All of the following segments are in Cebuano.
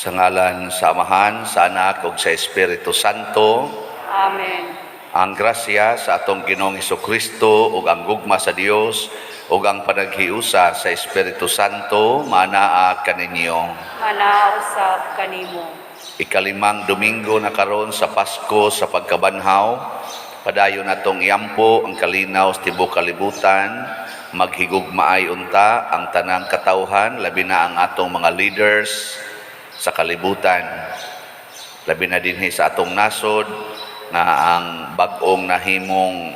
Sa ngalan sa Amahan, sa Anak ug sa Espiritu Santo. Amen. Ang grasya sa atong Ginoong Kristo ug ang gugma sa Dios ug ang panaghiusa sa Espiritu Santo manaa kaninyo. Manaa usab kanimo. Ikalimang Domingo na karon sa Pasko sa pagkabanhaw, padayon natong iampo ang kalinaw sa tibuok kalibutan, maghigugmaay unta ang tanang katawhan, labi na ang atong mga leaders sa kalibutan. Labi na dinhi sa atong nasod nga ang bag-ong nahimong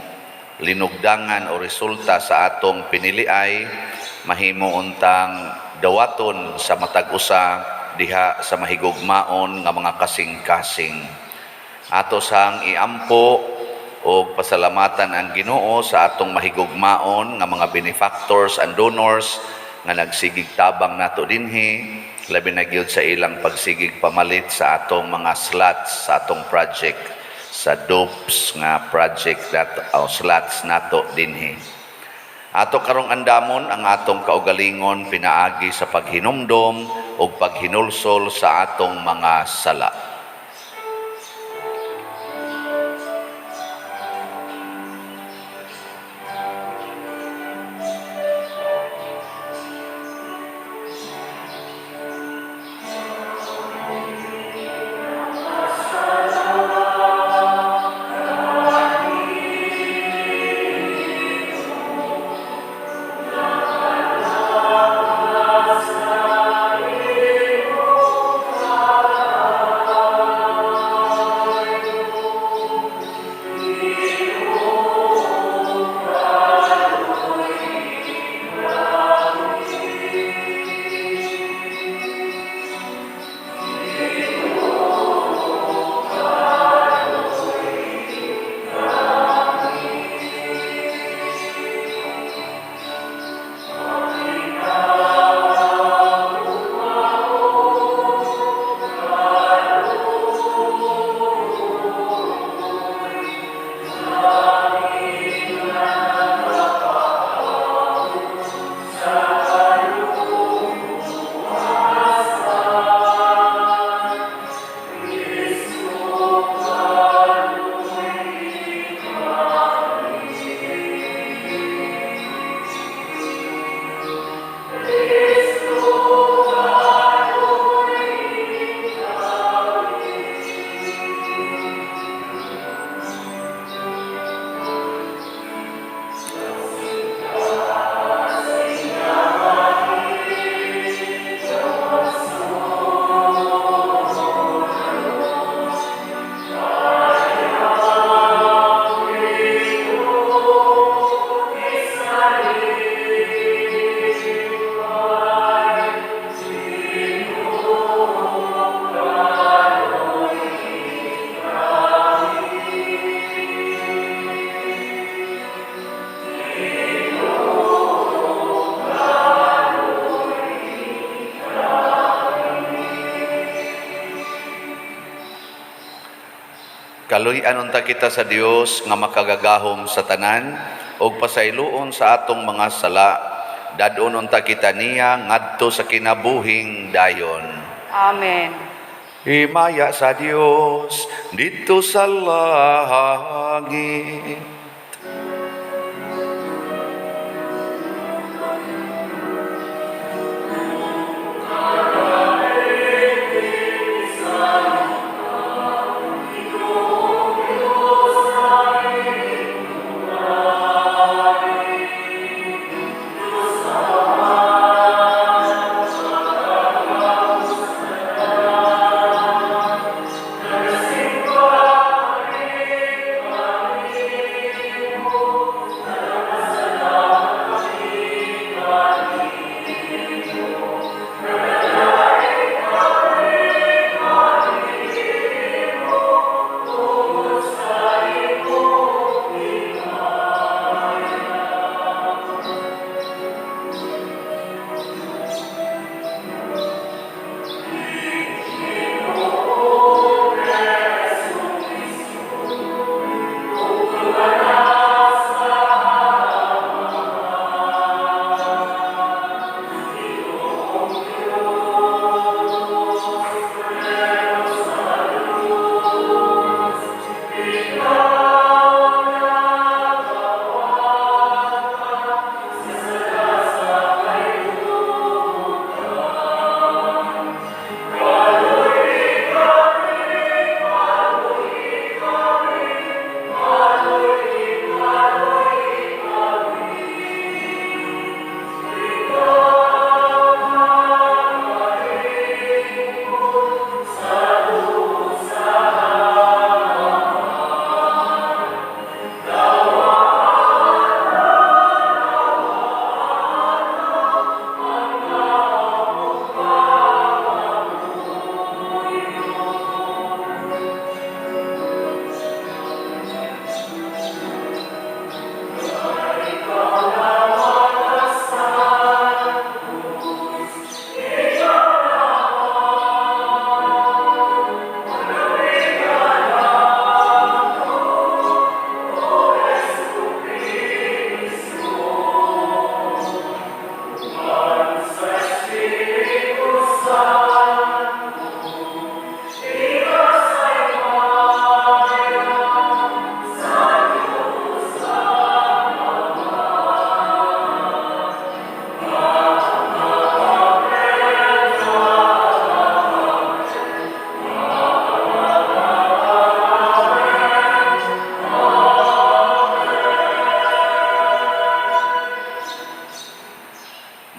linugdangan o resulta sa atong piniliay mahimo untang dawaton sa matag usa diha sa mahigugmaon nga mga kasing-kasing. Ato sang iampo og pasalamatan ang Ginoo sa atong mahigugmaon nga mga benefactors and donors nga nagsigig tabang nato dinhi, labi na gyud sa ilang pagsigig pamalit sa atong mga slots sa atong project sa dopes nga project nato o slots nato dinhi. Ato karong andamon ang atong kaugalingon pinaagi sa paghinumdom ug paghinulsol sa atong mga sala. Kaluy-an unta kita sa Dios nga makagagahom sa tanan ug pasayloon sa atong mga sala. Dad-on unta kita niya ngadto sa kinabuhing dayon. Amen. Himaya sa Dios didto sa langit.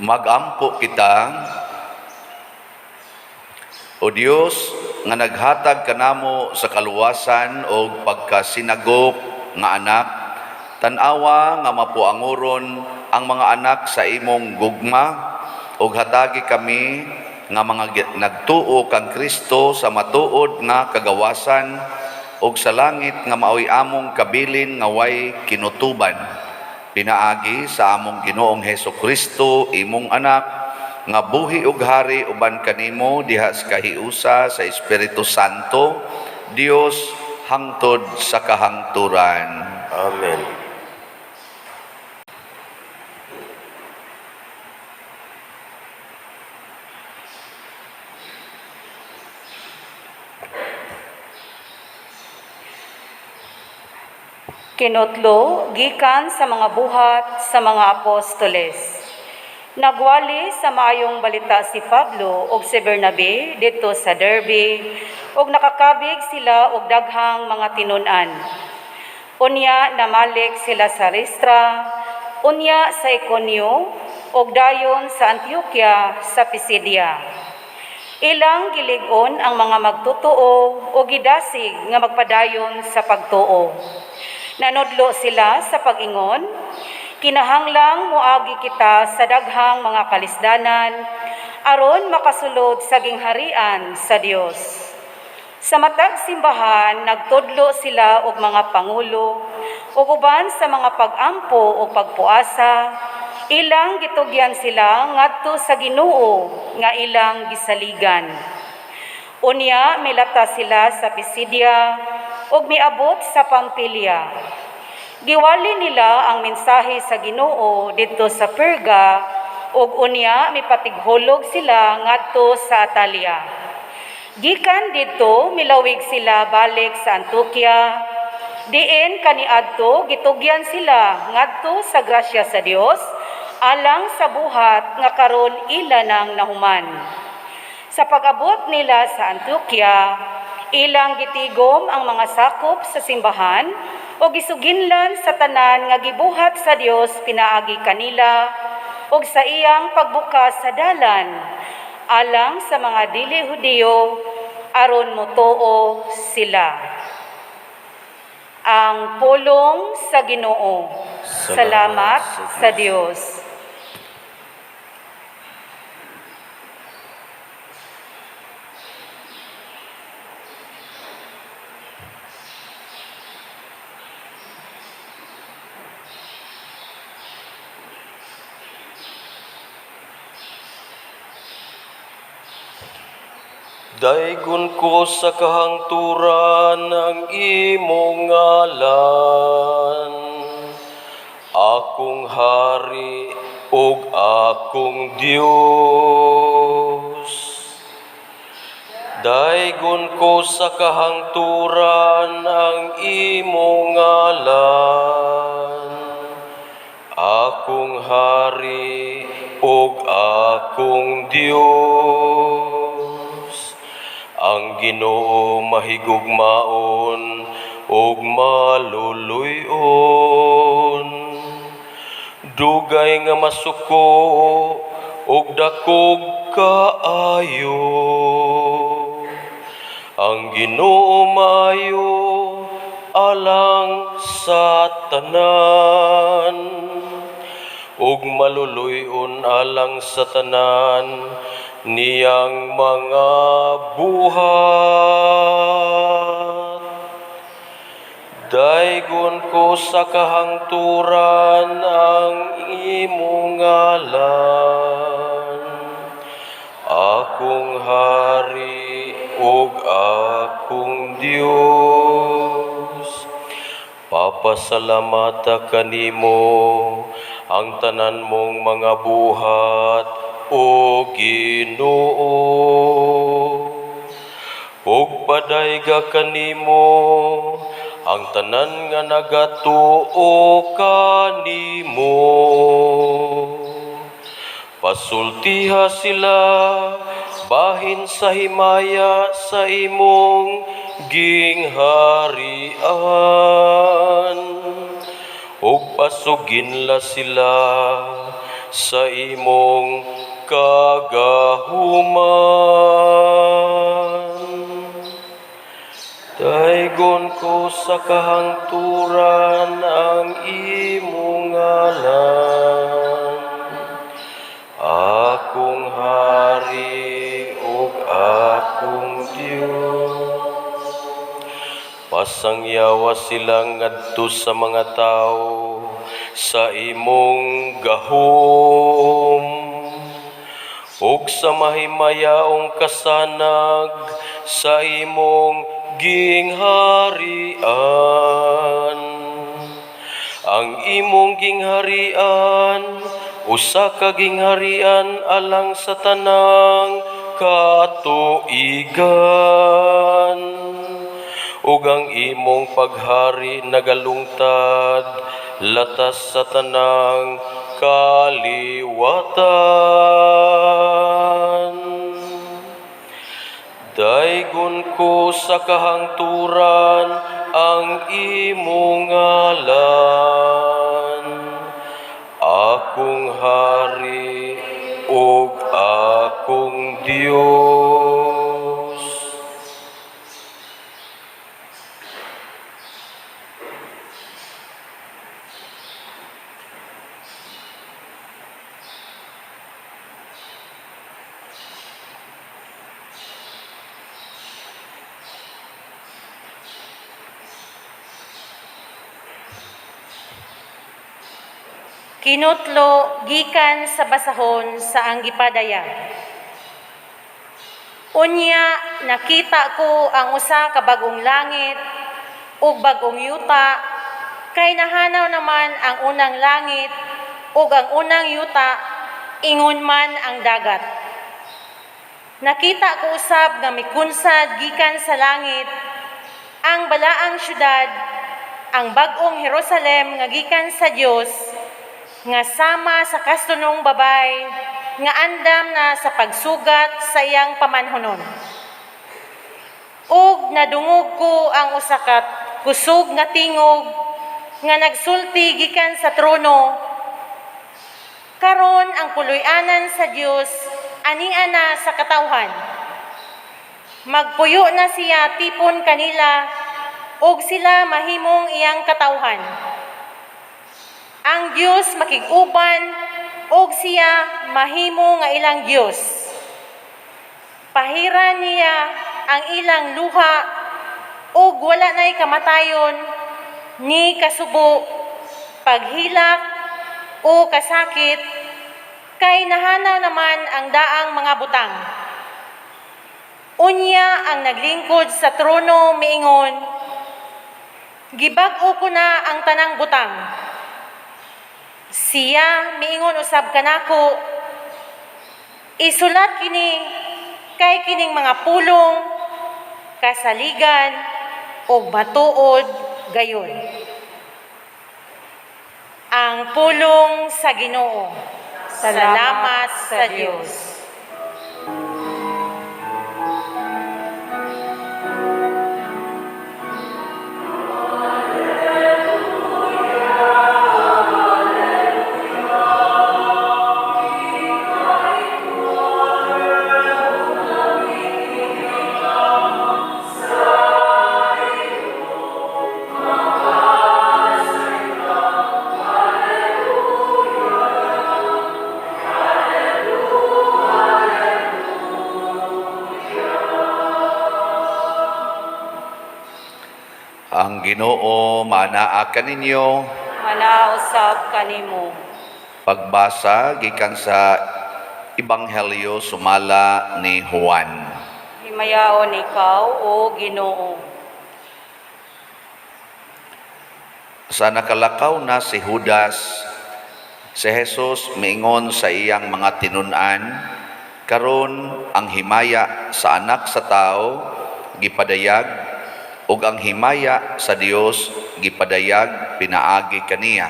Magampo kita. O Dios, nga naghatag kanamo sa kaluwasan og pagkasinagop nga anak, tan-awa nga mapuanguron ang mga anak sa imong gugma ug hatagi kami nga mga nagtuo kang Kristo sa matuod nga kagawasan ug sa langit nga maoy among kabilin nga way kinutuban, pinaagi sa among Ginoong Hesus Kristo, imong anak, nga buhi ug hari uban kanimo diha sa kahiusa sa Espiritu Santo, Dios, hangtod sa kahangturan. Amen. Kinutlo gikan sa mga buhat sa mga apostoles. Nagwali sa maayong balita si Pablo ug si Bernabe didto sa Derbe ug nakakabig sila og daghang mga tinun-an. Unya namalik sila sa Listra, unya sa Iconio ug dayon sa Antioquia sa Pisidia. Ilang gilig-on ang mga magtotoo o gidasig nga magpadayon sa pagtuo. Nanudlo sila sa pag-ingon, "Kinahanglang moagi kita sa daghang mga kalisdanan aron makasulod sa gingharian sa Dios." Sa matag simbahan nagtudlo sila og mga pangulo ug uban sa mga pag-ampo o pagpuasa, ilang gitugyan sila ngadto sa Ginoo nga ilang gisaligan. Unya milata sila sa Pisidia ug miabot sa Pampilia. Giwali nila ang mensahe sa Ginoo didto sa Perga ug unya mipatighulog sila ngadto sa Atalia. Gikan didto milawig sila balik sa Antioquia. Diin kaniadto gitugyan sila ngadto sa grasya sa Dios alang sa buhat nga karon ila nang nahuman. Sa pag-abot nila sa Antioquia, ilang gitigom ang mga sakop sa simbahan o gisuginlan sa tanan nga gibuhat sa Dios pinaagi kanila ug sa iyang pagbukas sa dalan alang sa mga dili Hudiyo aron motuo sila. Ang pulong sa Ginoo. Salamat sa Dios. Daygon ko sa kahangturan ang imong ngalan, akong hari ug akong Dios. Daygon ko sa kahangturan ang imong ngalan, akong hari ug akong Dios. Ang Ginoo mahigugmaon ug maluluy-on, dugay nga masuko ug dakog kaayo. Ang Ginoo maayo alang sa tanan ug maluluy-on alang sa tanan niyang mga buhat. Daygon ko sa kahangturan ang imong ngalan, akong hari ug akong Dios. Papasalamata kanimo ang tanan mong mga buhat, o Ginoo. Ug padayga kanimo ang tanan nga nagatuo kanimo. Pasultiha sila bahin sa himaya sa imong gingharian, ug pasuginla sila sa imong kagahuman. Daygon ko sa kahangturan ang imong ngalan, akong Hari ug akong Dios. Pasangyawa sila ngadto sa mga tawo sa imong gahom ug sa mahimayaong kasanag sa imong gingharian. Ang imong gingharian usa ka gingharian alang sa tanang katuigan, ug ang imong paghari nagalungtad latas sa tanang kaliwatan. Daygon ko sa kahangturan ang imong ngalan, akong Hari ug akong Dios. Kinutlo gikan sa basahon sa ang gipadayag. Unya nakita ko ang usa ka bag-ong langit ug bag-ong yuta, kay nahanaw naman ang unang langit ug ang unang yuta, ingon man ang dagat. Nakita ko usab nga mikunsad gikan sa langit ang balaang syudad, ang bag-ong Jerusalem nga gikan sa Dios, nga sama sa kastunong babay nga andam na sa pagsugat sa iyang pamanhonon. Ug nadungog ko ang usa ka kusog nga tingog nga nagsulti gikan sa trono, "Karon ang puloy-anan sa Dios ania na sa katawhan. Magpuyo na siya tipon kanila ug sila mahimong iyang katawhan. Ang Dios makig-uban ug siya mahimo nga ilang Dios. Pahiran niya ang ilang luha ug wala na'y kamatayon, ni kasubo, paghilak o kasakit, kay nahanaw naman ang daang mga butang." Unya ang naglingkod sa trono miingon, "Gibag-o ko na ang tanang butang." Siya miingon usab kanako, "Isulat kini, kay kining mga pulong kasaligan ug matuod gayon." Ang pulong sa Ginoo. Salamat sa Dios. Ang Ginoo manaa kaninyo. Manaa usab kanimo. Pagbasa gikan sa Ebanghelyo sumala ni Juan. Himayaon ikaw, o Ginoo. Sa nakalakaw na si Judas, si Jesus miingon sa iyang mga tinun-an, "Karon ang himaya sa Anak sa Tao gipadayag ug ang himaya sa Dios gipadayag pinaagi kaniya.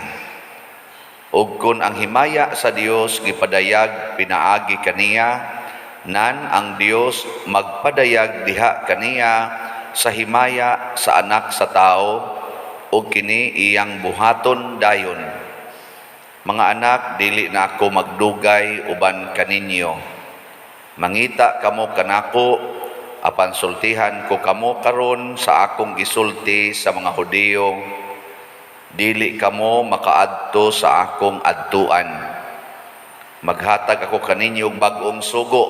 Ug kun ang himaya sa Dios gipadayag pinaagi kaniya, nan ang Dios magpadayag diha kaniya sa himaya sa Anak sa Tao, ug kini iyang buhaton dayon. Mga anak, dili na ako magdugay uban kaninyo. Mangita kamo kanako, apan sultihan ko kamo karon sa akong gisulti sa mga Hudiyo: dili kamo makaadto sa akong adtuan. Maghatag ako kaninyo og bag-ong sugo: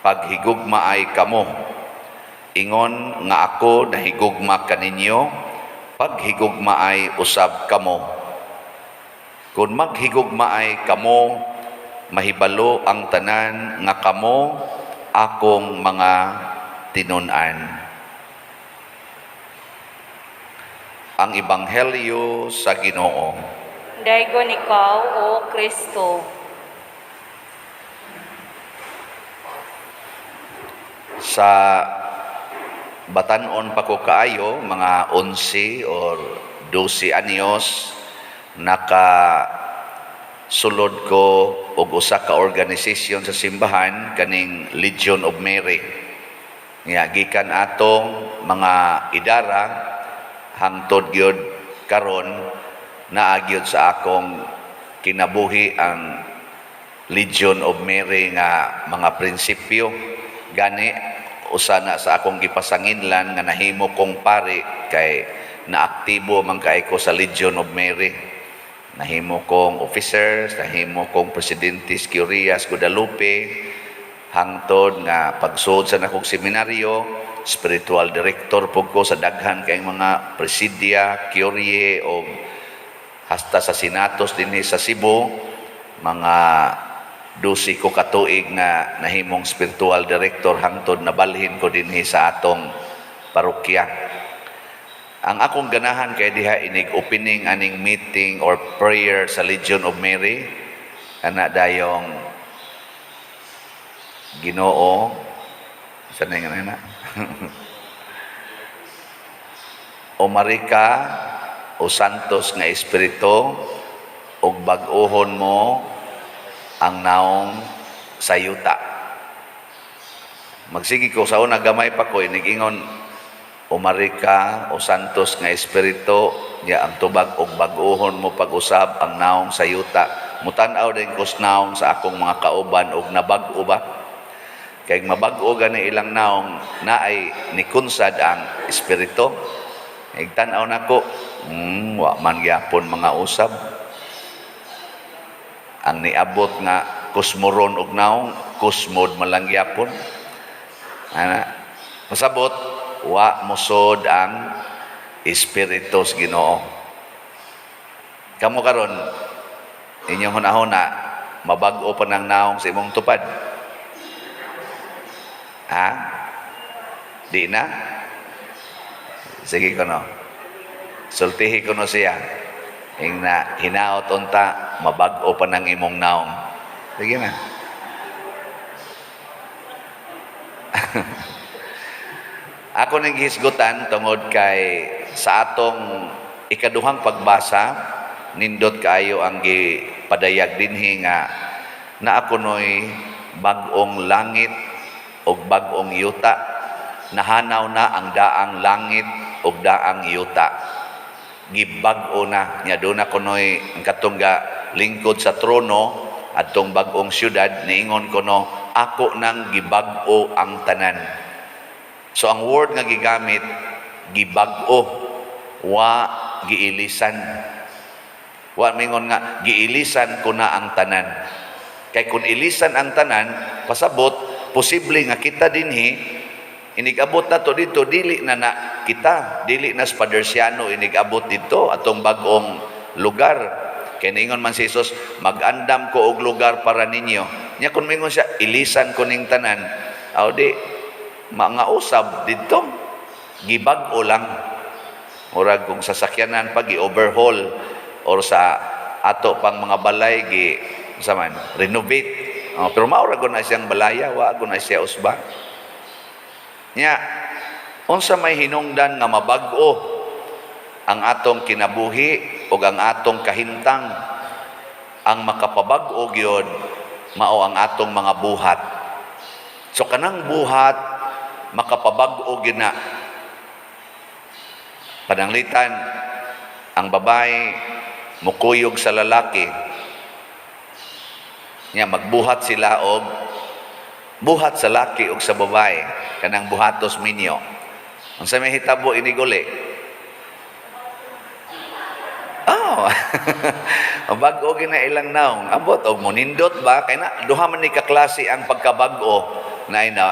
paghigugmaay kamo. Ingon nga ako nahigugma kaninyo, paghigugmaay usab kamo. Kung maghigugmaay kamo, mahibalo ang tanan nga kamo akong mga tinun-an. Ang Ebanghelyo sa Ginoo. Daygon ikaw, O Kristo. Sa batan-on pa ko kaayo, mga 11 or 12 anyos, naka sulod ko og usa ka organisasyon sa simbahan, kaning Legion of Mary. Nga gikan atong mga idara hangtod gyud karon, naa gyud sa akong kinabuhi ang Legion of Mary nga mga prinsipyo. Gani usa na sa akong gipasanginlan nga nahimo kong pari kay naaktibo man kay ko sa Legion of Mary. Nahimo kong officers, nahimo kong presidente sa Curias Guadalupe, hangtod nga pagsuod sa nakong seminaryo, spiritual director pud ko sa daghan kay mga presidia, curie o hasta sa senatos dinhi sa Cebu. Mga 12 ko katuig nga nahimong spiritual director hangtod nabalhin ko dinhi sa atong parokya. Ang akong ganahan kay diha inig opening aning meeting or prayer sa Legion of Mary, ana dayong Ginoo sa na nga na o Marika o Santos nga Espiritu ug bag-ohon mo ang naong sa yuta. Magsige ko sa una, gamay pa ko, inigingon o Marika o Santos nga Espiritu ya ang tubag og bag-ohon mo pag-usab ang naong sa yuta. Mutan-aw din ko sa naong sa akong mga kauban og nabag-o ba. Kay mabag-o gani ilang naong, naay nikunsad ang espiritu. Igtan-aw nako, wa man gyapon mga usab. Ang niabot nga kusmoron og naong, kusmod man lang gyapon. Ana, masabot wa mosod ang espiritu sa Ginoo. Kamo karon, inyong hunahuna, mabag-o pa ng naong sa imong tupad? Ha? Di na? Sige ko no. Sultihi ko no siya. Ing na hinaot unta mabag-o pa ng imong naong. Sige na. Ako ning gihisgutan tungod kay sa atong ikaduhang pagbasa, nindot kaayo ang gipadayag dinhi nga naa kunoy bag-ong langit ug bag-ong yuta. Nahanaw na ang daang langit ug daang yuta. Gibag-o na nya doon na kunoy ang katong ga lingkod sa trono adtong bag-ong syudad, niingon kuno, "Ako nang gibag-o ang tanan." So ang word nga gigamit, gibag-o, wa giilisan. Wa mingon nga giilisan ko na ang tanan. Kay kung ilisan ang tanan, pasabot posible nga kita dinhi inigabot na to dito, dili na na kita, dili na sa Padersiano inigabot dito atong bag-ong lugar. Kay niingon man si Jesus, "Mag-andam ko og lugar para ninyo." Nya kung mingon siya, "Ilisan ko ning tanan," aw di mga usab didto, gibag-o lang. Murag kung sasakyanan pag gi-overhaul or sa ato pang mga balay gi unsa man, renovate. Oh, pero mao ra na siyang balaya, wa na siya usba. Nya unsa may hinungdan nga mabag-o ang atong kinabuhi ug ang atong kahimtang? Ang makapabag-o gyud mao ang atong mga buhat. So kanang buhat makapabag-o gyud na. Pananglitan ang babae Mukuyog sa lalaki. Nya magbuhat sila og buhat sa laki og sa babae, kanang buhatos minyo. Unsa may hitabo iniguli? Oh. Bag-o gina ilang naong. Ambot og monindot ba kay na duha man ni ka klase ang pagkabag-o na ina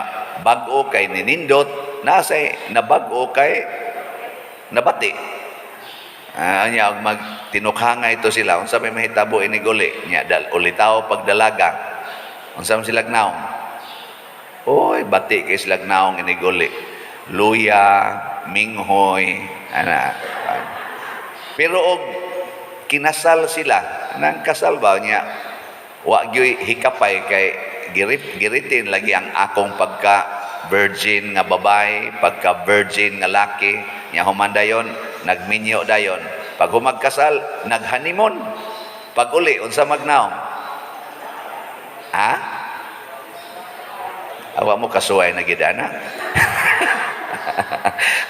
bag-o kay ninindot, nasa nabag-o kay nabati. Ah, nya og magtinukhangay ito sila, unsa may mahitabo iniguli? Nya dal ulitaw pagdalaga. Unsa man silag naong? Oy, bati kay silag naong iniguli. Luya, minghoy, ana. Pero og kinasal sila, nang kasal ba niya, wa gyoy hikapay kay girit giritin lagi ang akong pagka virgin nga babae, pagka virgin nga laki, nya human dayon, nagminyo dayon. Pag humagkasal, nag-honeymoon. Pag uli, unsa magnaong? Ha? Awa mo kasuway na gid ana.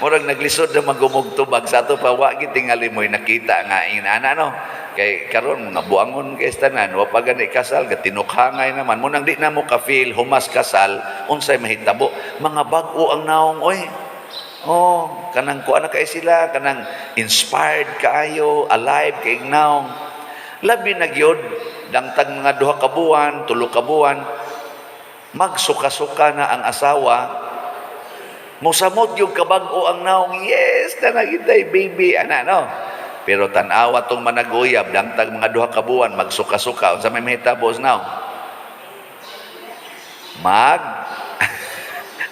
Murag naglisod na magumugtubag sa ato pa, wa gid tingali mo'y nakita nga inana, no. Kay karon mga buangon kay tanan, wa pa gani kasal, gatinukhangay naman mo nang di na mo ka-feel humas kasal unsay mahitabo. Mga bag-o ang naong, oy. Oh, kanang kuan na kay sila, kanang inspired kaayo, alive kay naong. Labi na gyud dangtag mga 2 ka buwan, 3 ka buwan, magsuka-suka na ang asawa, musamot yung kabag-o ang naong, yes, na nagitay baby, ana, no. Pero tan-awa tong managuyab, dangtag mga 2 ka buwan, magsuka-suka, unsa may mahitabo sa naong? Mag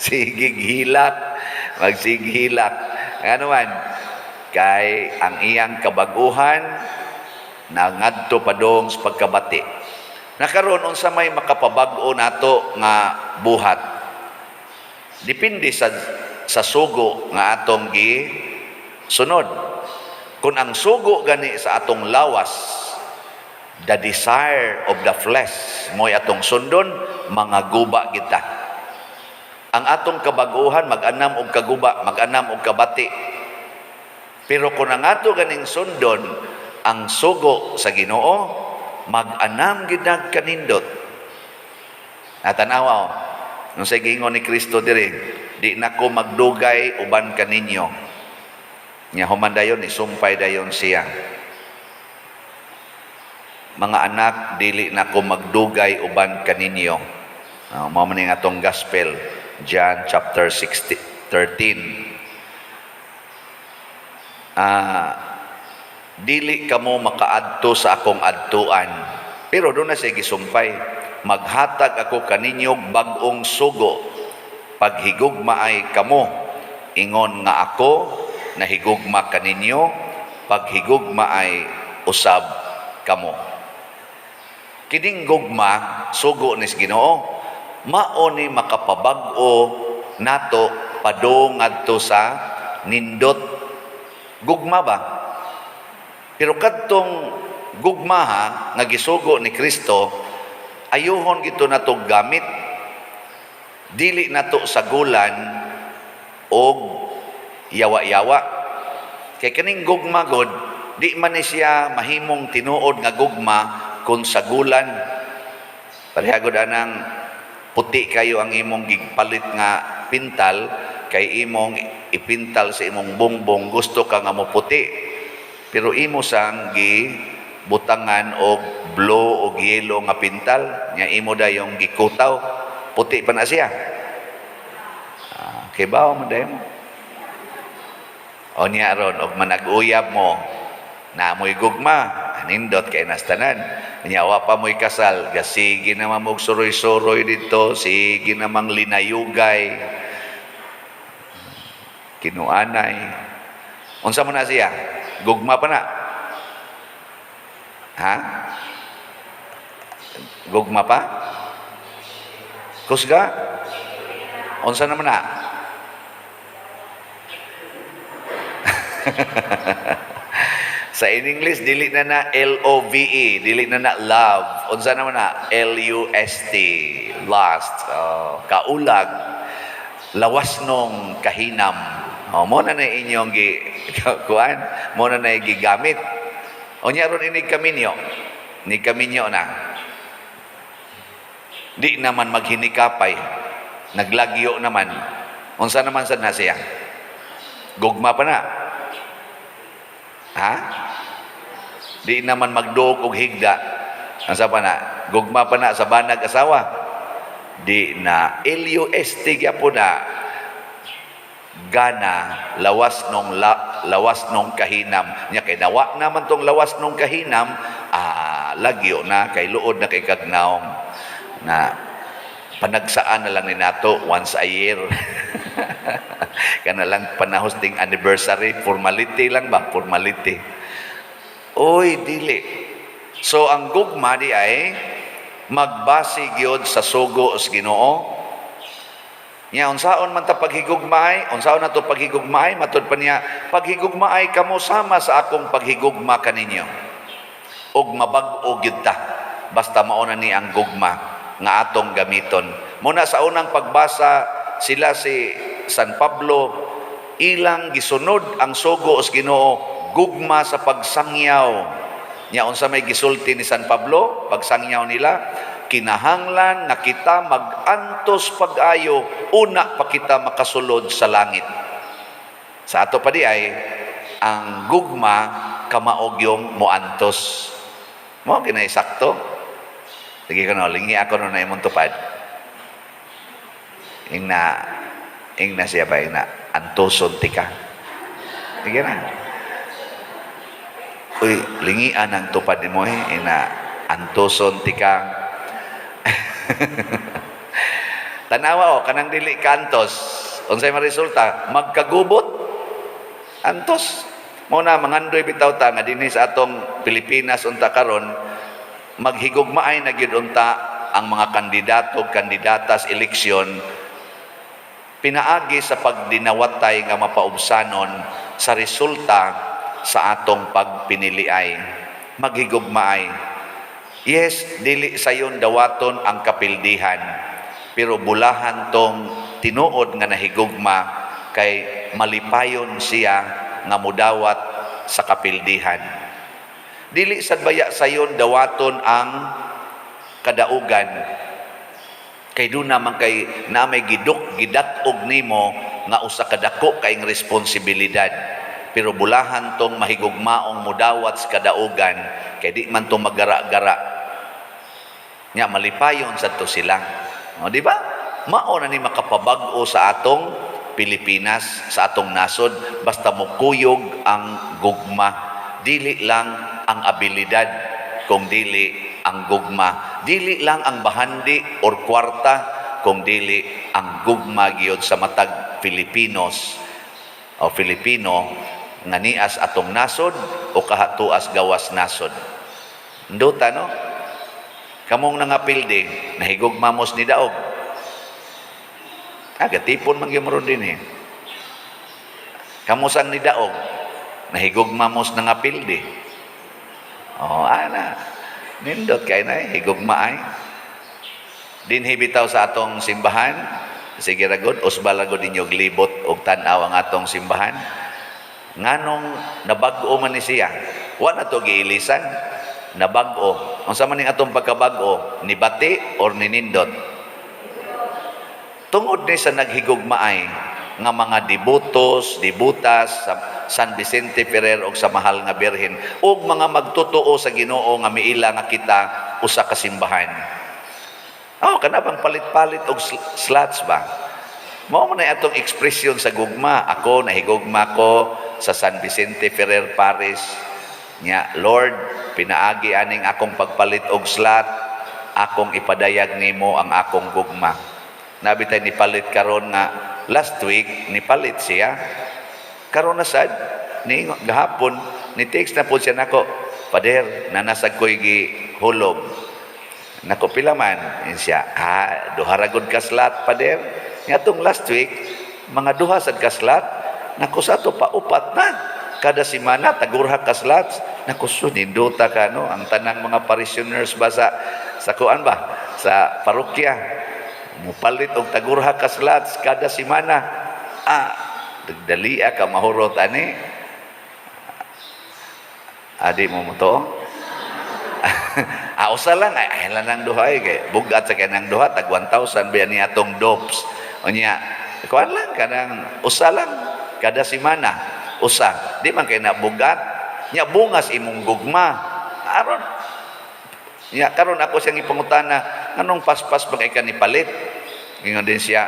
sigig hilak, magsighilak. Ano man, kay ang iyang kabaguhan nangadto padong sa pagkabati. Nakaron, unsa may makapabag-o nato nga buhat? Depende sa sugo nga atong gi sunod. Kung ang sugo gani sa atong lawas, the desire of the flesh, mo'y atong sundon, mga guba kita. Ang atong kabaguhan mag-anam og kaguba, mag-anam og kabati. Pero kung ang ato ganing sundon ang sugo sa Ginoo, mag-anam gid kanindot. Natanawa o. Nung sa giingon ni Kristo diri, "Di na ko magdugay uban kaninyo." Nya human dayon, isumpay dayon siya. "Mga anak, dili na ko magdugay uban kaninyo." Mao man ning atong gospel, John chapter 60, 13. "Dili kamo makaadto sa akong adtuan." Pero doon na siya gisumpay. "Maghatag ako kaninyo bag-ong sugo. Paghigugmaay kamo. Ingon nga ako nahigugma kaninyo, paghigugmaay usab kamo." Kining gugma, sugo ni Ginoo, mao ni makapabag-o nato padung ngadto sa nindot gugma ba. Pero kadtong gugma ha, nga gisugo ni Kristo, ayuhon gito nato gamit, dili nato sagulan og yawa-yawa. Kay kaning gugma god, di man ni siya mahimong tinuod nga gugma kung sagulan. Pareha gud anang puti kayo ang imong gigpalit nga pintal, kay imong ipintal sa imong bongbong, gusto ka nga mo puti. Pero imo sang gi butangan og blue og yellow nga pintal, nya imo dayong gikutaw, puti pa na siya. Ah, kay bawo mo dayon mo. O niya ron, og manag-uyab mo, na mo'y gugma, nindot kay nastanan. Nya wa pa mo'y kasal, gasige naman mog suroy-suroy dito, sige namang linayugay, kinuanay. Unsa mo na siya? Gugma pa na? Ha? Gugma pa? Kusga? Unsa naman na? Sa in English, dili na na Love, dili na na love. Unsa naman na? Lust, lust. Oh, kaulag. Lawas nung kahinam. Oh, mo na na inyong gi kuan, mo na na gigamit. Unya ron inig kaminyo. Inig kaminyo na. Di naman maghinikapay. Naglagyo naman. Unsa naman sad na siya? Gugma pa na? Ha? Di naman magduog og higda. Unsa pa na? Gugma pa na sa banag asawa? Di na. LUST gyapon na. Gana lawas nung la, lawas nung kahinam nya, kay nawa naman tong lawas nung kahinam, ah, lagyo na kay luod na kay kagnaong na panagsaan na lang ni nato once a year, kana lang panahos ting anniversary, formality lang ba, formality. Oy, dili. So ang gugma di ay magbase gyud sa sugo sa Ginoo. Nya unsaon man ta paghigugmaay, unsaon na to paghigugmaay, matud pa niya, paghigugmaay kamo sama sa akong paghigugma kaninyo. Ug mabag-o gyud ta basta mao na ni ang gugma nga atong gamiton. Muna sa unang pagbasa, sila si San Pablo, ilang gisunod ang sugo sa Ginoo, gugma sa pagsangyaw. Nya unsa may gisulti ni San Pablo pagsangyaw nila? Kinahanglan nga kita magantos pag-ayo una pa kita makasulod sa langit. Sa ato pa di ay ang gugma kamaog yung moantos. Mo kinay sakto. Sige ko no, lingi ako no na imong tupad. Ing na siya ba, ing na, antoson tika. Sige na. Uy, lingian ang tupad nimo eh, ing na, antoson tika. Tanawa o, kanang dili kantos. Unsay maresulta? Magkagubot. Antos. Mo na mangandoy bitaw ta nga dinhi sa atong Pilipinas unta karon maghigugmaay na gyud unta ang mga kandidato kandidata sa eleksyon pinaagi sa pagdinawatay nga mapaubsanon sa resulta sa atong pagpiniliay. Maghigugmaay. Yes, dili sayon dawaton ang kapildihan, pero bulahan tong tinuod nga nahigugma kay malipayon siya nga mudawat sa kapildihan. Dili sad baya sayon dawaton ang kadaugan kay doon naman kay na may giduk gidat-og nimo nga usa ka dako kaing responsibilidad, pero bulahan tong mahigugmaong mudawat sa kadaugan kay di man to magara-gara. Nya malipayon sad to sila. O, di ba? Mao na ni makapabag-o sa atong Pilipinas, sa atong nasod, basta mukuyog ang gugma. Dili lang ang abilidad, kung dili ang gugma. Dili lang ang bahandi or kwarta, kung dili ang gugma gyud sa matag Filipinos o Filipino nga nias atong nasod o kahatuas gawas nasod. Nduta, no? Kamong nangapildi, nahigugma mos ni daog. Ah, gatipon man gyud mo ron din eh. Kamo sang ni daog, nahigugma mos nangapildi. Oh, ana. Nindot kay na higugma ay. Dinhi bitaw sa atong simbahan, sige ra gud, usbal ra gud ninyo libot og tan-aw ang atong simbahan. Nganong nabag-o man ni siya? Wa na to giilisan. Nabag-o. Unsa man ning atong pagkabag-o? Ni bati or ni nindot? Tungod ni sa naghigugmaay nga mga debotos, debotas sa San Vicente Ferrer og sa Mahal nga Birhen ug mga magtotoo sa Ginoo nga miila nga kita usa ka simbahan. Oh, kana bang palit-palit og slots ba? Mao man na atong ekspresyon sa gugma. Ako nahigugma ko sa San Vicente Ferrer Parish. Nya, Lord, pinaagi aning akong pagpalit og slot, akong ipadayag nimo ang akong gugma. Nabi tay nipalit karon nga last week nipalit siya. Karon na sad ni gahapon ni text na pod siya nako. Pader, nanasag ko'y gihulog. Nako, pila man? Yun siya, ah, duha ra gud ka slot, pader. Ngatong last week, mga duha sad ka slot. Nako, sa ato pa upat na. Kada semana tagurha ka slots. Nako, so nindota ka, no? Ang tanang mga parishioners ba sa kuan ba? Sa parokya. Mupalit og tagurha ka slots kada semana. Ah, dagdalia ka mahurot ani. Adi mo mo to? Ah, usa lang ay, ay lang nang duha eh. Kay bugat sa kanang duha, tag 1,000 ba ni atong dopes. Unya, kuan lang kanang usa lang kada semana. Usa, di man kay na bugat. Nya bungas imong gugma. Aron nya karon ako siyang ipangutana, nganong paspas ba kay ka ni palit? Ingon din siya,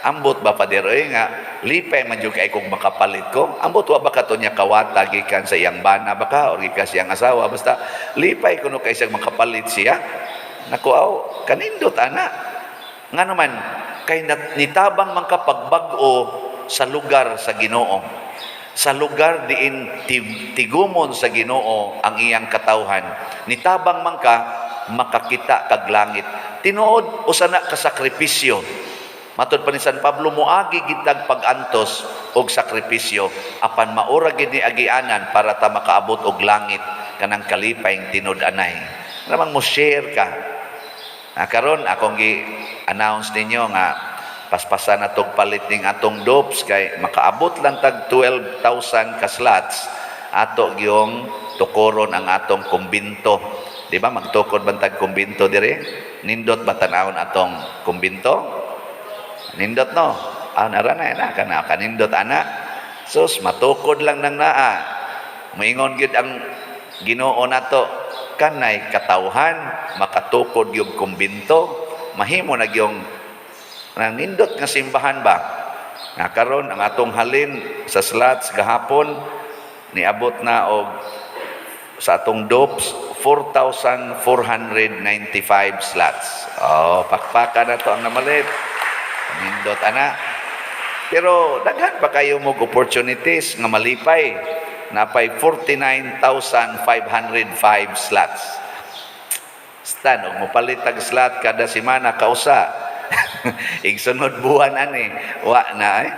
ambot ba, Pader oy, nga lipay man jud kay kung makapalit ko. Ambot wa ba kato niya kawata gikan sa iyang bana baka or gikan sa iyang asawa, basta lipay kuno kay siyang makapalit siya. Nako aw, kanindot ana. Ngano man kay nitabang man ka pagbag-o sa lugar sa Ginoo. Sa lugar diin tigumon sa Ginoo ang iyang katawhan. Nitabang man ka makakita kag langit. Tinuod, usa na ka sakripisyo. Matod pa ni San Pablo, moagi gitag pag-antos og sakripisyo, apan maura gid ni agianan para ta makaabot og langit, kanang kalipay tinud-anay. Namang mo share ka. Ah, karon akong gi-announce ninyo nga paspasan na tog palit ning atong dopes kay makaabot lang tag 12,000 ka slots, ato gyung tukoron ang atong kumbinto. Di ba magtukod man tag kumbinto dire? Nindot ba tan-awon atong kumbinto? Nindot, no? Ah, nara na na kana kanindot ana. Sus, matukod lang nang naa. Moingon gyud ang Ginoo nato, kanay katawhan makatukod yung kumbinto, mahimo na gyung nang nindot nga simbahan ba. Nga karon ang atong halin sa slots gahapon niabot na og sa atong dopes 4,495 slots. Oh, pakpaka na to ang namalit. Nindot ana. Pero daghan pa kayo mo opportunities nga malipay. Napay 49,505 slots. Stan, og mopalit tag slot kada semana kausa. Igsunod buwan ani, wa na eh.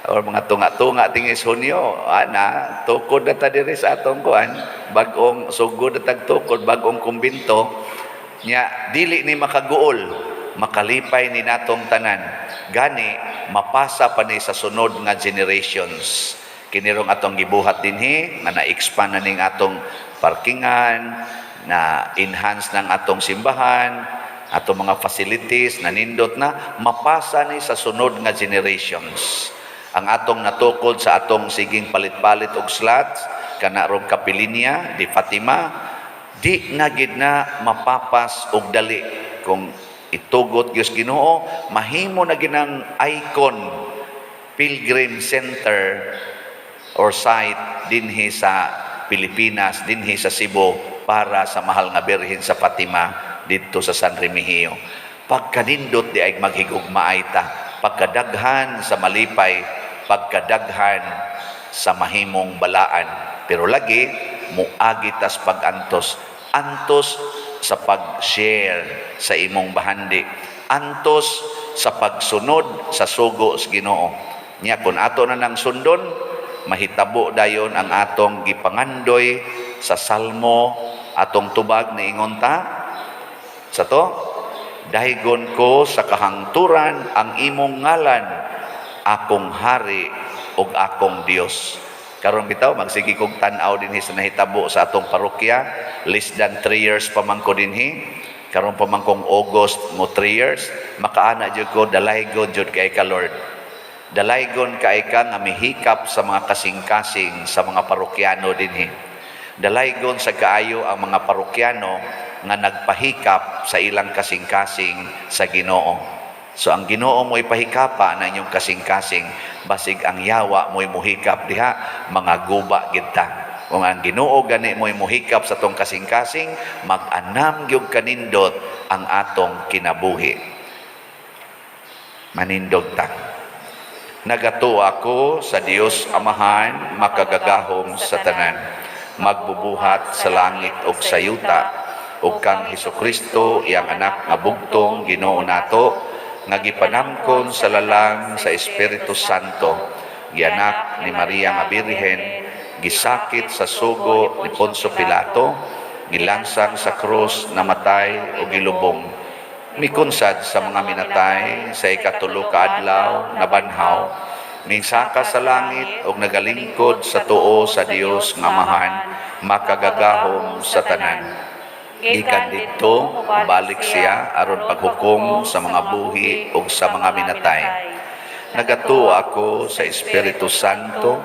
Or mga tunga-tunga tingis Hunyo, ana, tukod na ta diri sa atong kuan, bag-ong sugod na tag tukod, bag-ong kumbinto. Nya dili ni makaguol, makalipay ni natong tanan. Gani mapasa pa ni sa sunod nga generations. Kinirong atong gibuhat dinhi nga na-expand na ning atong parkingan, na enhance ng atong simbahan, atong mga facilities, nanindot na, mapasa ni sa sunod nga generations. Ang atong natukod sa atong siging palit-palit og slots, kana rong Kapilinya di Fatima, di na gid na mapapas og dali. Kung itugot gyud Ginoo, mahimo na ginang icon pilgrim center or site dinhi sa Pilipinas, dinhi sa Cebu, para sa Mahal nga Birhen sa Fatima didto sa San Remigio. Pagkanindot di ay maghigugmaay ta, pagkadaghan sa malipay, pagkadaghan sa mahimong balaan. Pero lagi muagi tas pag-antos, antos sa pag-share sa imong bahandi, antos sa pagsunod sa sugo sa Ginoo. Nya kung ato na nang sundon, mahitabo dayon ang atong gipangandoy sa Salmo, atong tubag niingon ta sa to, "Daygon ko sa kahangturan ang imong ngalan, akong hari ug akong Dios." Karon bitaw magsige kog tan-aw dinhi sa nahitabo sa atong parokya. Less than 3 years pa man ko dinhi. Karon pa man kong August mo 3 years, makaana jud ko, dalaygon jud kay ka, Lord. Dalaygon kay ka nga mihikap sa mga kasing-kasing sa mga parokyano dinhi. Dalaygon sa kaayo ang mga parokyano nga nagpahikap sa ilang kasing-kasing sa Ginoo. So ang Ginoo mo'y pahikapa na inyong kasing-kasing, basig ang yawa mo'y muhikap diha, mga guba gid ta. Kung ang Ginoo gani mo'y muhikap sa tong kasing-kasing, mag-anam gyud kanindot ang atong kinabuhi. Manindog ta. Nagatuo ako sa Dios Amahan, makagagahom sa tanan, magbubuhat sa langit ug sa yuta, ug kang Hesukristo, iyang anak nga bugtong Ginoo nato, nga gipanamkon sa lalang sa Espiritu Santo, gianak ni Maria nga Birhen, gisakit sa sugo ni Poncio Pilato, gilansang sa krus, namatay ug gilubong, mikunsad sa mga minatay, sa ikatulo ka adlaw nabanhaw, minsaka sa langit ug nagalingkod sa tuo sa Dios nga Amahan. Makagagahom sa tanan. Gikan didto, balik siya aron paghukom sa mga buhi ug sa mga minatay. Nagatuo ako sa Espiritu Santo,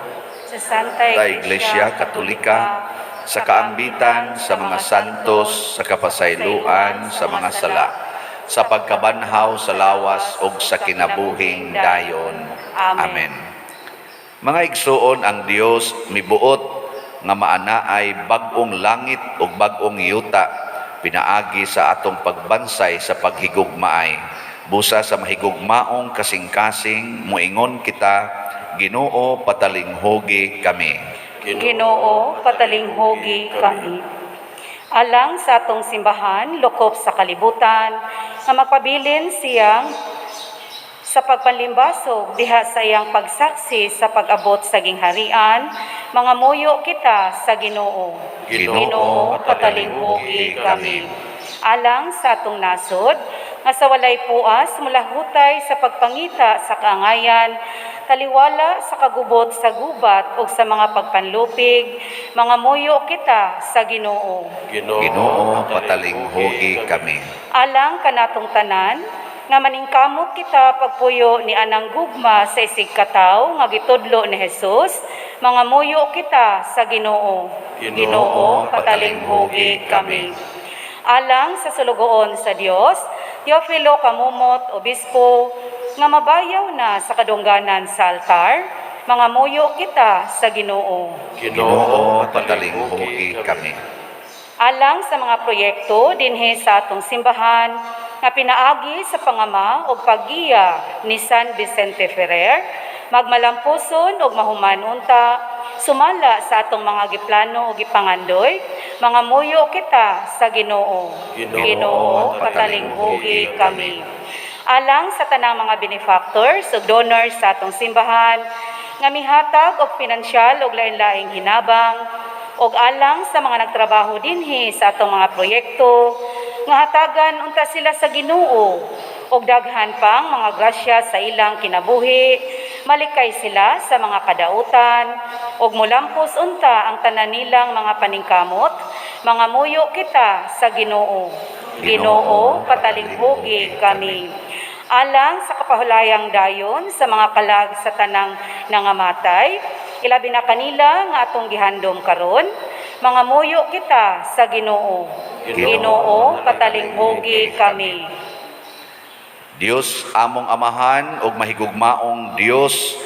sa Santa sa Iglesia Katolika, sa kaambitan sa mga santos, sa kapasayloan sa mga sala, sa pagkabanhaw sa lawas ug sa kinabuhing dayon. Amen. Mga igsuon, ang Dios mibuot nga maanaay bag-ong langit ug bag-ong yuta pinaagi sa atong pagbansay sa paghigugmaay. Busa sa mahigugmaong kasing-kasing, muingon kita, Ginoo, patalinghugi kami. Ginoo, patalinghugi kami. Alang sa atong simbahan, lukop sa kalibutan, nga magpabilin siyang sa pagpanlimbasog diha sa iyang pagsaksi sa pag-abot sa gingharian, mangamuyo kita sa Ginoo. Ginoo, patalinghugi kami. Alang sa atong nasod, nga sa walay puas mulahutay sa pagpangita sa kaangayan, taliwala sa kagubot sa gubat ug sa mga pagpanlupig, mangamuyo kita sa Ginoo. Ginoo, patalinghugi kami. Alang kanatong tanan, nga maningkamot kita pagpuyo ni anang gugma sa isig kataw nga gitudlo ni Jesus, mangamuyo kita sa Ginoo. Ginoo, patalinghugi kami. Alang sa sulugoon sa Dios, Teofilo Kamumot, Obispo, nga mabayaw na sa kadungganan sa altar, mangamuyo kita sa Ginoo. Ginoo, patalinghugi kami. Alang sa mga proyekto dinhi sa atong simbahan nga pinaagi sa pangama og paggiya ni San Vicente Ferrer, magmalampuson og mahuman unta sumala sa atong mga giplano ug gipangandoy, mangamuyo kita sa Ginoo. Ginoo, patalinghugi kami. Alang sa tanang mga benefactors ug donors sa atong simbahan nga mihatag og pinansyal ug lain-laing hinabang og alang sa mga nagtrabaho dinhi sa atong mga proyekto nga hatagan unta sila sa Ginoo og daghan pang mga grasya sa ilang kinabuhi, malikay sila sa mga kadautan og molampos unta ang tanan nilang mga paningkamot, mangamuyo kita sa Ginoo. Ginoo, patalinghugi kami. Alang sa kapahulayang dayon sa mga kalag sa tanang nangamatay, ilabi na kanila nga atong gihandom karon, mangamuyo kita sa Ginoo. Ginoo, patalinghugi kami. Dios among amahan ug mahigugmaong Dios,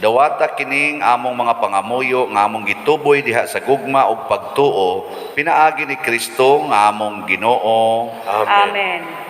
dawata kining among mga pangamuyo nga among gituboy diha sa gugma ug pagtuo pinaagi ni Kristo nga among Ginoo. Amen. Amen.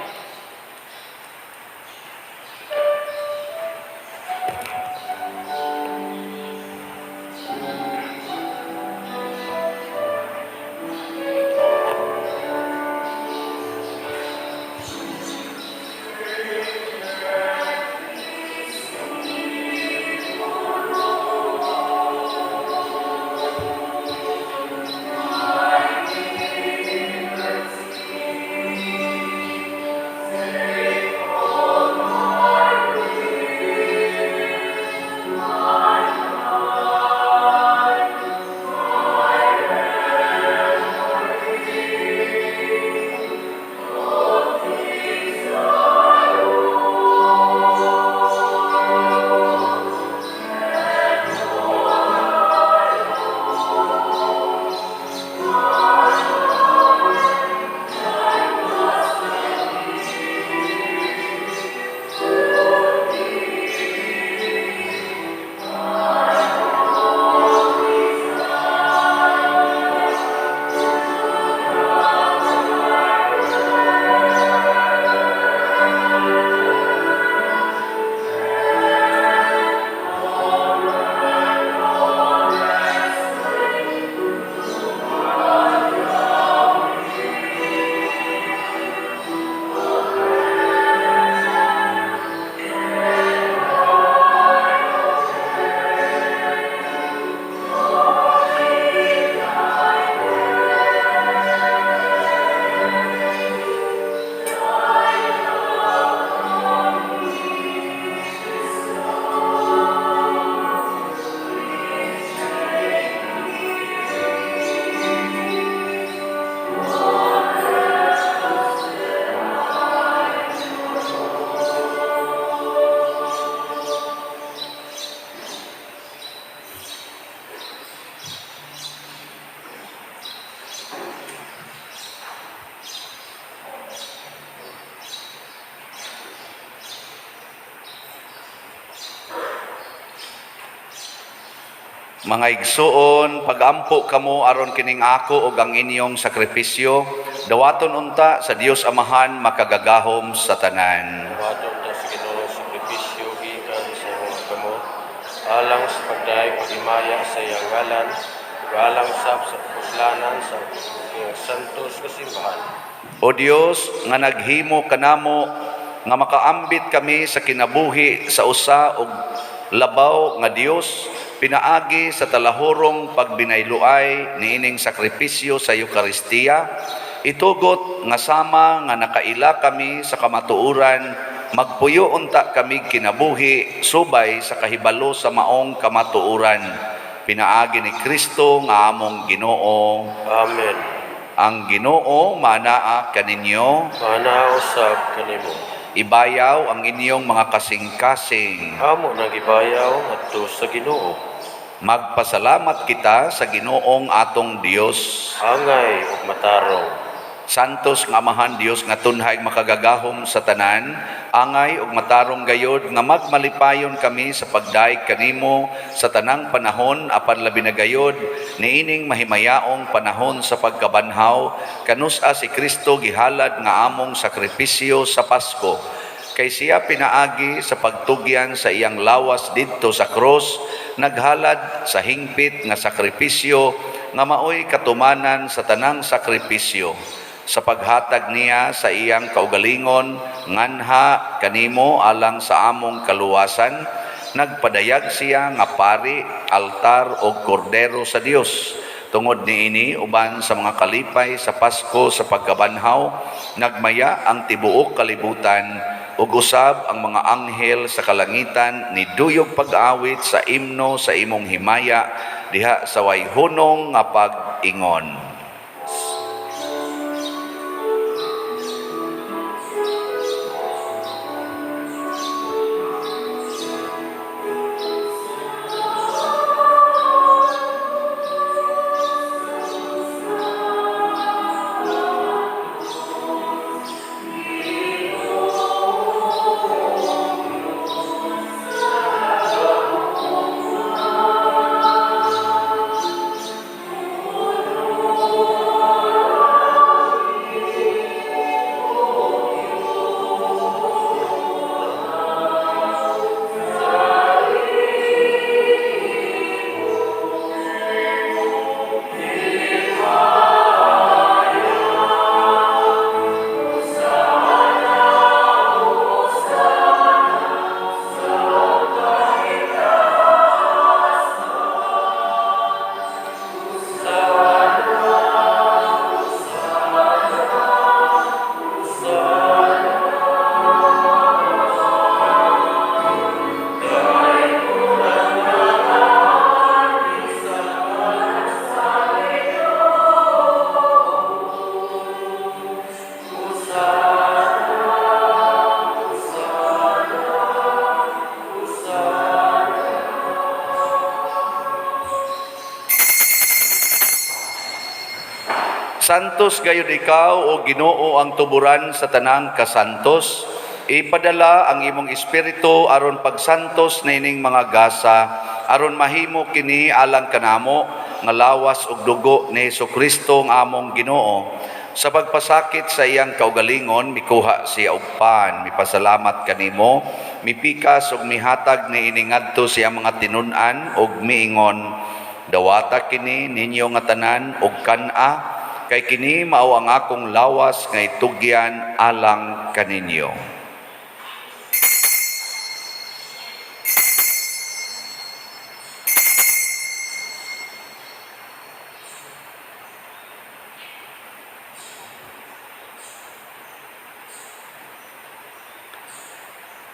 Mga igsuon, pagampo kamo aron kining ako ug ang inyong sakripisyo, dawaton unta sa Dios Amahan makagagahom sa tanan. Dawaton unta sa Ginoo sakripisyo gikan sa imong kamot, alang sa pagdayeg paghimaya sa iyang ngalan ug alang sab sa kapuslanan sa iyang santos nga simbahan. O Dios nga naghimo kanamo nga makaambit kami sa kinabuhi sa usa og labaw nga Dios pinaagi sa talahurong pagbinayloay niining sakripisyo sa Eukaristiya, itugot nga sama nga nakaila kami sa kamatuoran, magpuyo unta kami kinabuhi subay sa kahibalo sa maong kamatuoran, pinaagi ni Kristo nga among Ginoo. Amen. Ang Ginoo manaa kaninyo. Manaa usab kanimo. Ibayaw ang inyong mga kasing-kasing. Amo nang gibayaw ngadto sa Ginoo. Magpasalamat kita sa Ginoong atong Dios. Angay ug matarong. Santos nga Amahan Dios nga tunhay makagagahom sa tanan, angay ug matarong gayod nga magmalipayon kami sa pagdayeg kanimo sa tanang panahon, apan labi na gayod niining mahimayaong panahon sa pagkabanhaw, kanus-a si Kristo gihalad nga among sakripisyo sa Pasko. Kay siya pinaagi sa pagtugyan sa iyang lawas didto sa krus, naghalad sa hingpit nga sakripisyo nga maoy katumanan sa tanang sakripisyo. Sa paghatag niya sa iyang kaugalingon nganha kanimo alang sa among kaluwasan, nagpadayag siya nga pari, altar o kordero sa Dios. Tungod niini, uban sa mga kalipay sa Pasko sa pagkabanhaw, nagmaya ang tibuok kalibutan ug usab ang mga anghel sa kalangitan niduyog pag-awit sa imno sa imong himaya diha sa way hunong nga pag-ingon. Santos gayud ikaw, o Ginoo, ang tuburan sa tanang kasantos. Ipadala ang imong espiritu aron pagsantos niining mga gasa, aron mahimo kini alang kanamo nga lawas ug dugo ni Hesukristo nga among Ginoo. Sa pagpasakit sa iyang kaugalingon, mikuha siya og pan, mipasalamat kanimo, mipikas ug mihatag niini ngadto sa iyang mga tinun-an ug miingon: "Dawata kini ninyo nga tanan ug kan-a, kay kini mao ang akong lawas nga itugyan alang kaninyo."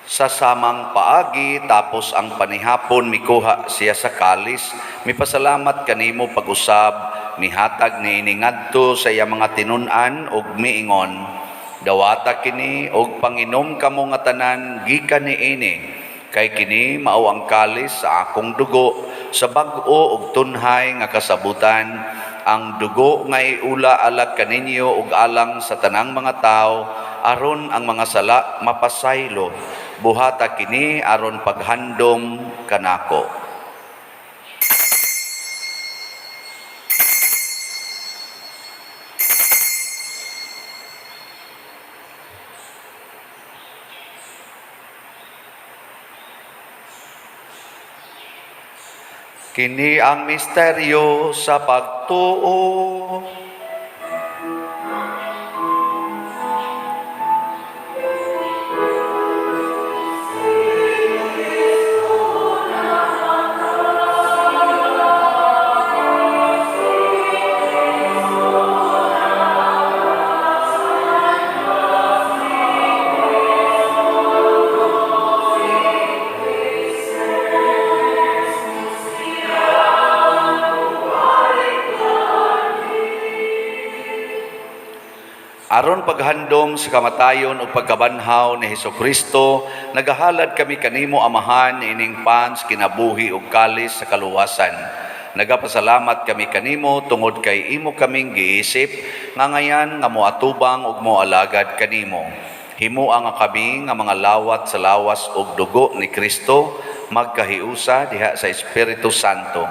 Sa samang paagi, tapos ang panihapon, mikuha siya sa kalis, mipasalamat kanimo pag-usab, mihatag niini ngadto sa iyang mga tinun-an ug miingon: "Dawata kini og panginom kamo nga tanan gikan niini, kay kini mao ang kalis sa akong dugo sa bag-o ug tunhay nga kasabutan, ang dugo nga iula alang kaninyo ug alang sa tanang mga tawo aron ang mga sala mapasaylo. Buhata kini aron paghandom kanako." Kini ang misteryo sa pagtuo. Aron paghandom sa kamatayon ug pagkabanhaw ni Hesukristo, nagahalad kami kanimo, Amahan, ining pans kinabuhi ug kalis sa kaluwasan. Nagapasalamat kami kanimo tungod kay imo kaming giisip nga ngayan nga moatubang ug moalagad kanimo. Himoa nga kami nga mga lawat sa lawas ug dugo ni Kristo magkahiusa diha sa Espiritu Santo.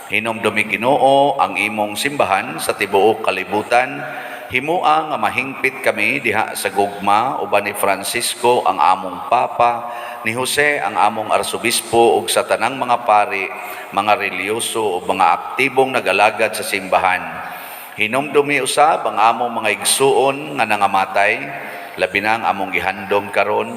Hinumdumi, Ginoo, ang imong simbahan sa tibuok kalibutan. Himoa nga mahingpit kami diha sa gugma uban ni Francisco ang among Papa, ni Jose ang among Arsobispo ug sa tanang mga pari, mga relihiyoso ug mga aktibong nagalagad sa simbahan. Hinumdumi usab ang among mga igsuon nga nangamatay, labi na ang among gihandom karon.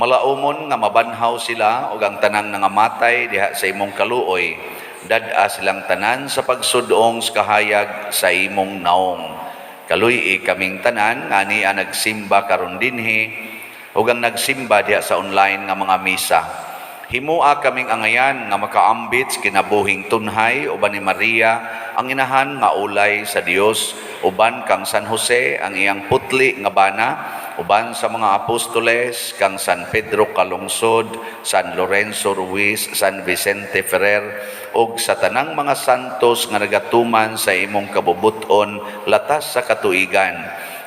Malaumon nga mabanhaw sila ug ang tanang nangamatay diha sa imong kaluoy. Dad-a silang tanan sa pagsudong sa kahayag sa imong naong. Kaluy-i kaming tanan nga ania nagsimba karon dinhi ug ang nagsimba diha sa online nga mga misa. Himua kaming angayan nga makaambit sa kinabuhing tunhay uban ni Maria ang inahan nga ulay sa Dios, uban kang San Jose ang iyang putli nga bana, uban sa mga apostoles, kang San Pedro Calungsod, San Lorenzo Ruiz, San Vicente Ferrer ug sa tanang mga santos nga nagatuman sa imong kabubut-on latas sa katuigan.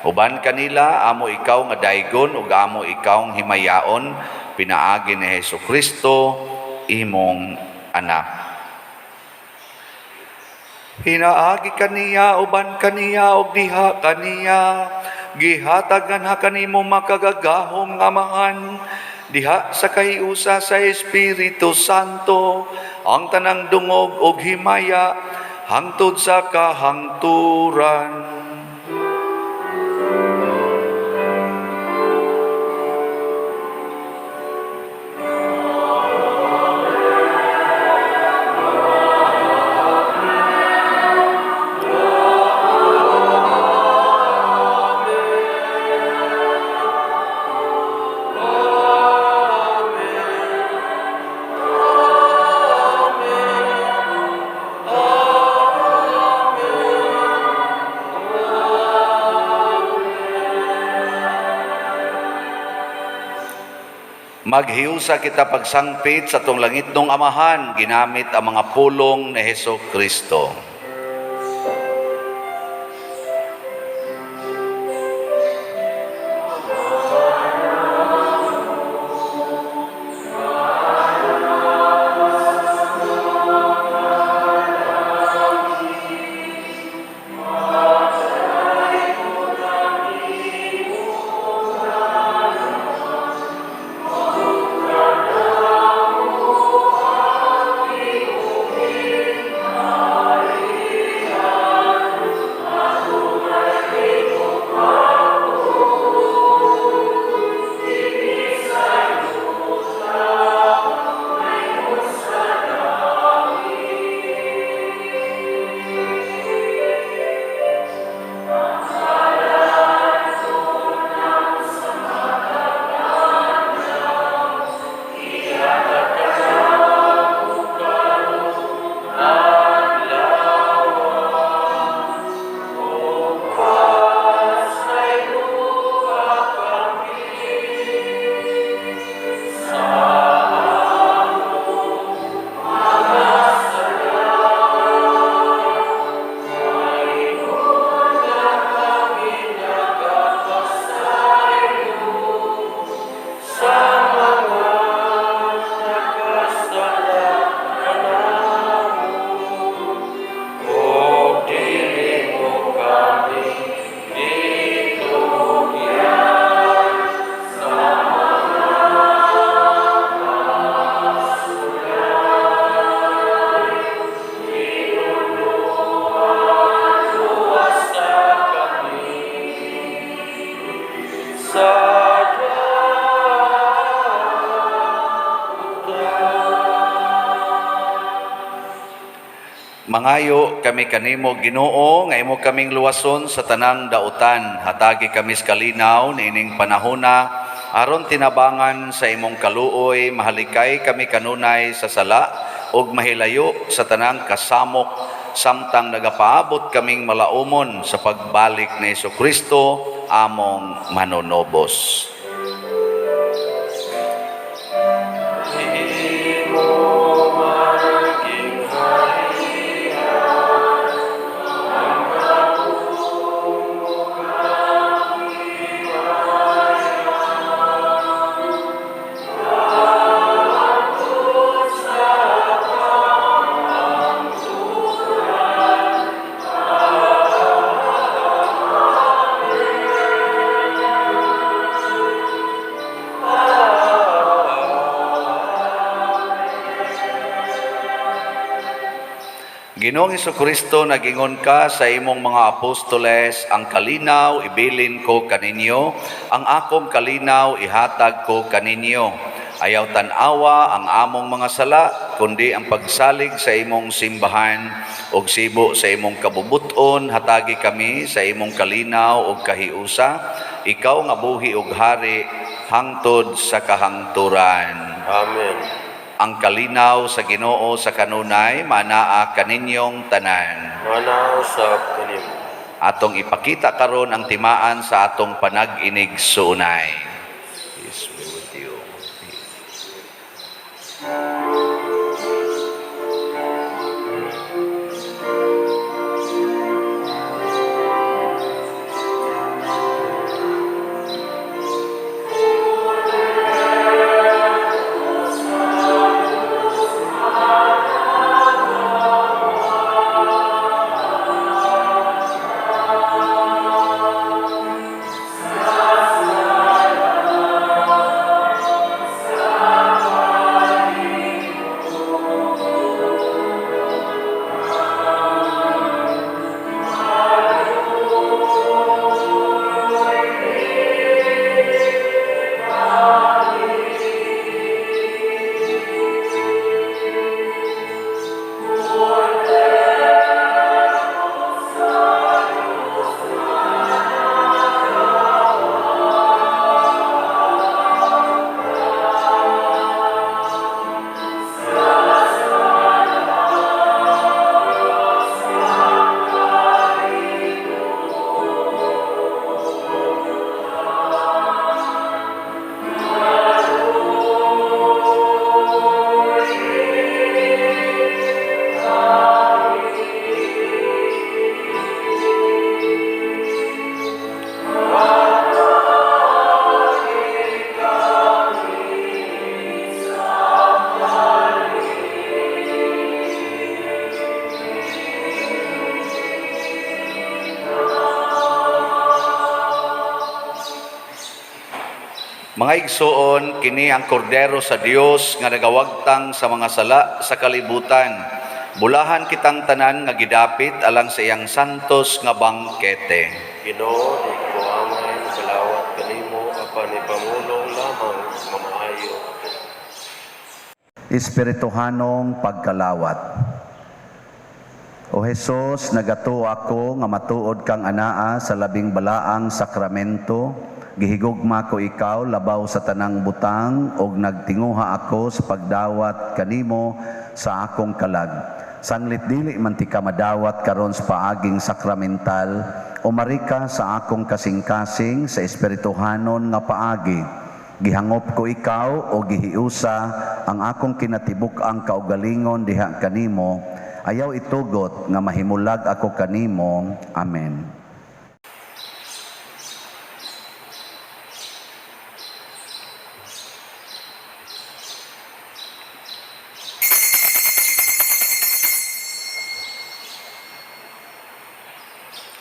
Uban kanila amo ikaw nga daygon ug amo ikaw himayaon pinaagi ni Hesus Kristo, imong anak. Pinaagi kaniya, uban kaniya ug diha kaniya, gihatag nganha kanimo makagagahom nga Amahan diha sa kahiusa sa Espiritu Santo ang tanang dungog ug himaya hangtod sa kahangturan. Maghiusa kita pagsangpit sa atong langitnong Amahan ginamit ang mga pulong ni Heso Kristo. Mangayo kami kanimo, Ginoo, nga imo kaming luwason sa tanang dautan. Hatagi kami sa kalinaw niining panahona aron tinabangan sa imong kaluoy, mahalikay kami kanunay sa sala ug mahilayo sa tanang kasamok samtang nagapaabot kaming malaumon sa pagbalik ni Kristo among manunobos. Ginoong Kristo, nagingon ka sa imong mga apostoles, "Ang kalinaw ibilin ko kaninyo, ang akong kalinaw ihatag ko kaninyo. Ayaw tan-awa ang among mga sala, kundi ang pagsalig sa imong simbahan ug sibo sa imong kabubuton, hatagi kami sa imong kalinaw ug kahiusa, ikaw nga buhi ug hari hangtod sa kahangturan." Amen. Ang kalinaw sa Ginoo sa kanunay manaa kaninyong tanan. Manaa usab kanimo. Atong ipakita karon ang timaan sa atong panag-inig suunay. Peace be with you. Peace. Mga igsoon, kini ang kordero sa Dios nga nagawagtang sa mga sala sa kalibutan. Bulahan kitang tanan nga gidapit alang sa iyang santos nga bangkete. Ginoo, di ko angay kalawat kanimo apan ipamulong lamang mamaayo ako. Espirituhanong pagkalawat. O Hesus, nagatuo ako nga matuod kang anaa sa labing balaang sakramento. Gihigugma ko ikaw labaw sa tanang butang ug nagtinguha ako sa pagdawat kanimo sa akong kalag. Sanglit dili man ti ka madawat karon sa paaging sakramental, umarika sa akong kasing-kasing sa espirituhanon nga paagi. Gihangop ko ikaw o gihiusa ang akong kinatibuk-ang kaugalingon diha kanimo. Ayaw itugot nga mahimulag ako kanimo. Amen.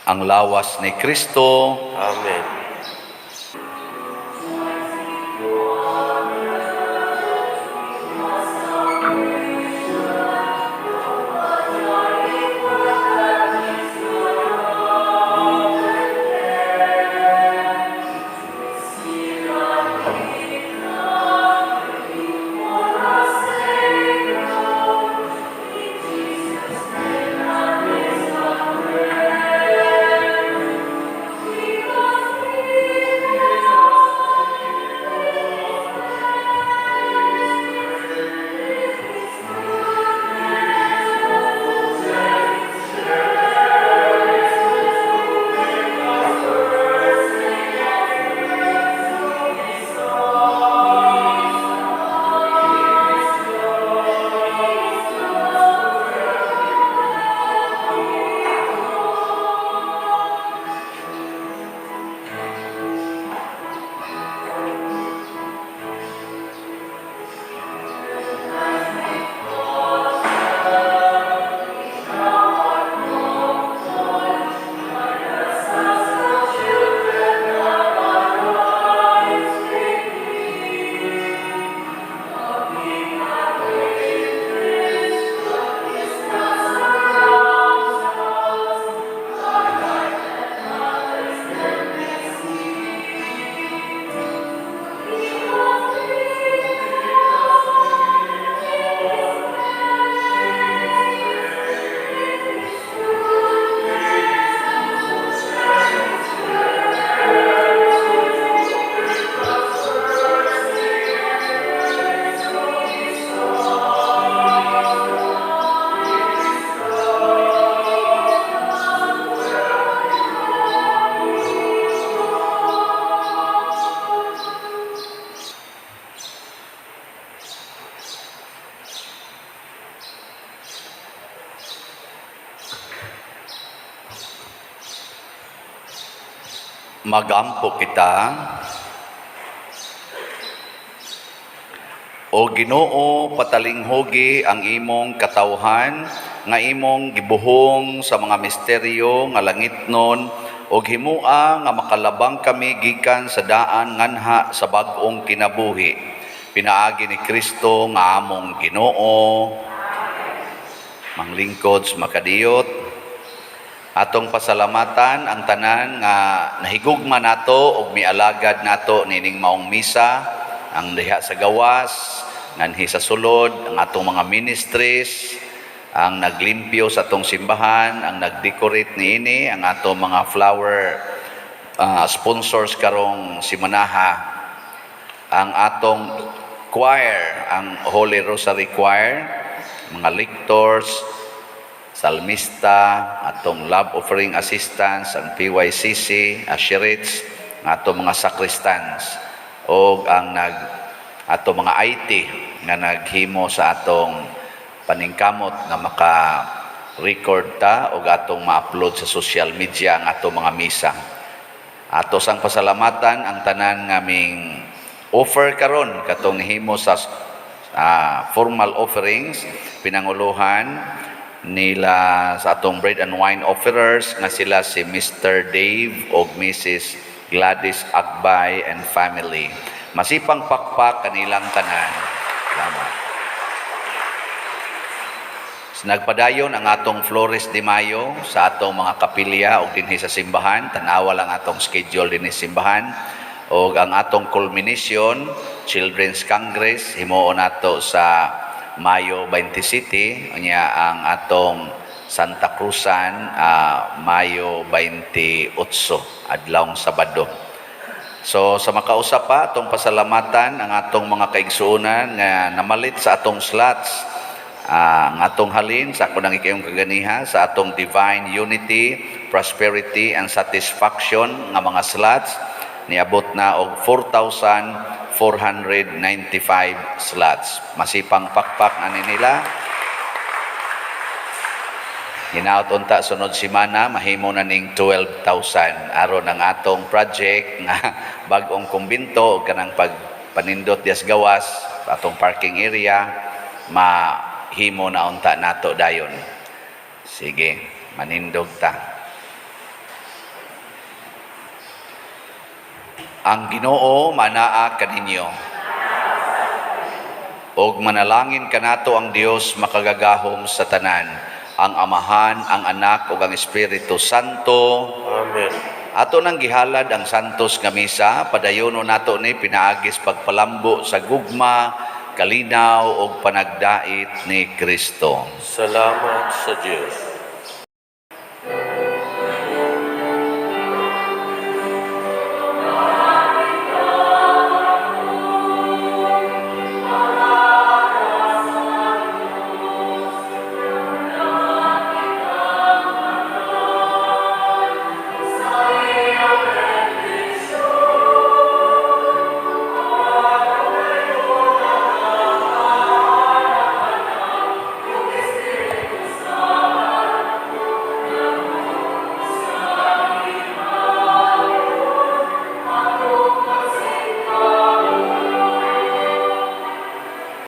Ang lawas ni Kristo. Amen. Magampo kita. O Ginoo, patalinghugi ang imong katawhan nga imong gibuhong sa mga misteryo nga langitnon ug himua nga makalabang kami gikan sa daan nganha sa bag-ong kinabuhi pinaagi ni Kristo nga among Ginoo. Manglingkod sa makadiyot, atong pasalamatan ang tanan nga nahigugma nato ug mialagad nato nining maong misa, ang diha sa gawas, nganhi sa sulod, ang atong mga ministries, ang naglimpyo sa atong simbahan, ang nagdecorate niini, ang atong mga flower sponsors karong simanaha, ang atong choir, ang Holy Rosary Choir, mga lectors, salmista, atong love offering assistants, ang PYCC, usherates, ang atong mga sacristans, o ang nag atong mga IT nga naghimo sa atong paningkamot nga maka record ta o atong ma-upload sa social media ang atong mga misa. Ato sang pasalamatan ang tanan ngaming offer karon katong nihimo sa formal offerings, pinanguluhan nila sa atong bread and wine offerers nga sila si Mr. Dave og Mrs. Gladys Agbay and family. Masipang pakpak kanilang tanan. Salamat. Nagpadayon ang atong Flores de Mayo sa atong mga kapilya ug dinhi sa simbahan. Tanawa lang atong schedule dinhi sa simbahan. Ug ang atong culmination, Children's Congress, himuon nato sa Mayo 27. Unya ang atong Santa Cruzan, Mayo 28, adlawng Sabado. So sa makausap pa, atong pasalamatan ang atong mga kaigsuonan nga namalit sa atong slots. Ang atong halin sa ako nang ikayong kaganiha sa atong divine unity, prosperity and satisfaction nga mga slots, niabot na og 4,495 slots. Masipang pakpak ani nila. Hinaot unta sunod simana mahimo na ning 12,000 aron ang atong project nga bag-ong kumbinto ug kanang pagpanindot dias gawas atong parking area mahimo na unta nato dayon. Sige, manindog ta. Ang Ginoo manaa kaninyo. Og manalangin kanato ang Dios makagagahom sa tanan, ang Amahan, ang Anak ug ang Espiritu Santo. Amen. Ato nang gihalad ang santos nga misa, padayono nato ni pinaagis pagpalambo sa gugma, kalinaw ug panagdait ni Kristo. Salamat sa Diyos.